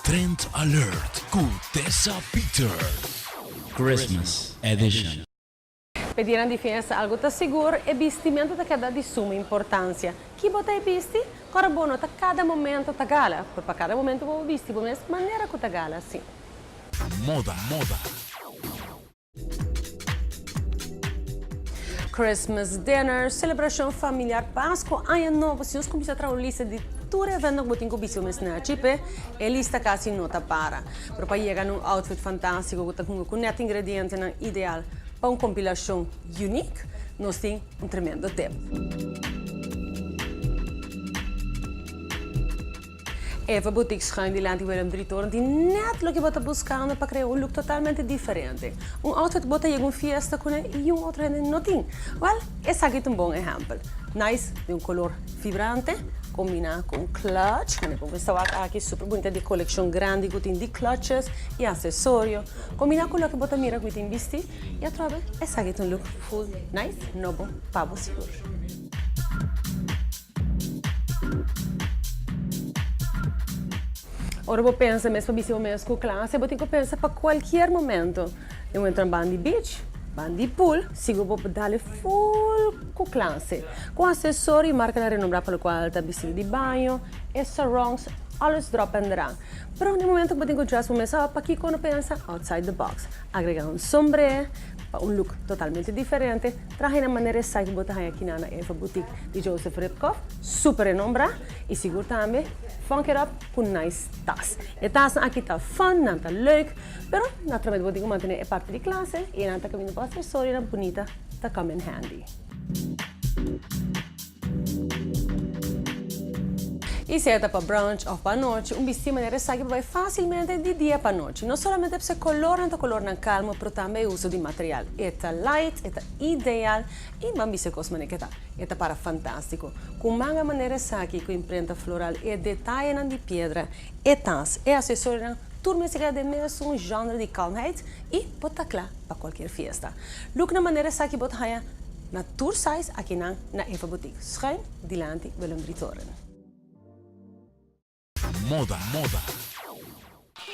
Trend Alert ku Tessa Peters. Christmas Edition. P'e dianan di fiesta algu ta sigur, e bistimentu ta keda di suma importansia. Ki bo ta e bisti? Kòrda bo no ta kada momento ta gala, pero pa kada momento bo bisti bo mes manera ku ta gala si. Moda, moda. Christmas dinner, celebracion familiar, Pasco, Aña Nobo, si nos cuminsa traha un lista di tur evento cu bo tin cu bisti bo mes nachi p'e, e lista casi no ta para. Pero pa yega na un outfit fantastico cu ta hunga cu net ingredientenan ideal pa un compilacion unique, nos tin un tremendo tip. Eva Boutique schuin dilanti Willem Drietorn tin net loke bo ta buscando pa crea un look totalmente diferente. Un outfit cu bo ta yega un fiesta cune y un otro hende no tin. Wel, esaki ta un bon ehempel. Nice di un color vibrante combina cu un clutch, mane bo mester wak aki super bunita di coleccion grandi cu tin di clutches y accesorio. Combina cu loke bo ta mira cu mi tin bisti y atrobe esaki ta un look full nice nobo pa bo sigur. Ora bo pensa mes pa bisti bo mes ku klase, bo tin ku pensa pa kualkier momento. Den bo entra ban di beach, ban di pool, sigur bo por dale full ku klase. Ku asesorio y markanan renombrá pa lokual ta bistido di baño, e sarongs, alles drop en dran. Pero den momento ku bo tin ku dress bo mes up, pakiko no pensa outside the box? Agrega un sombré pa un look totalmente diferente. Trahe na manera esaki ku bo ta haña kinan na Eva Boutique di Joseph Ribkoff, super renombrá i sigur tambe funk it up ku nice tas. E tasnan aki ta fun, nan ta leuk, pero naturalmente bo tin ku mantené e parti di klase i nan ta kaminda bo asesorionan bunita ta come in handy. I sea ta pa brunch of pa anochi, un bisti manera esaki por bai facilmente di dia pa anochi. No solamente p'e colornan ta colornan calmo, pero tambe e uso di material. E ta light, e ta ideal i ban bisti e cos manera ke ta. E ta para fantastico. Cu manga manera esaki, cu imprenta floral, e detayenan di piedra, e tas, e accesorionan, tur mester keda den mesun genre di calmheid i bo ta cla pa cualkier fiesta. Look na manera esaki bo ta haña na tur size akinan na Eva Boutique, schuin dilanti Willem Drietorren. Moda, moda.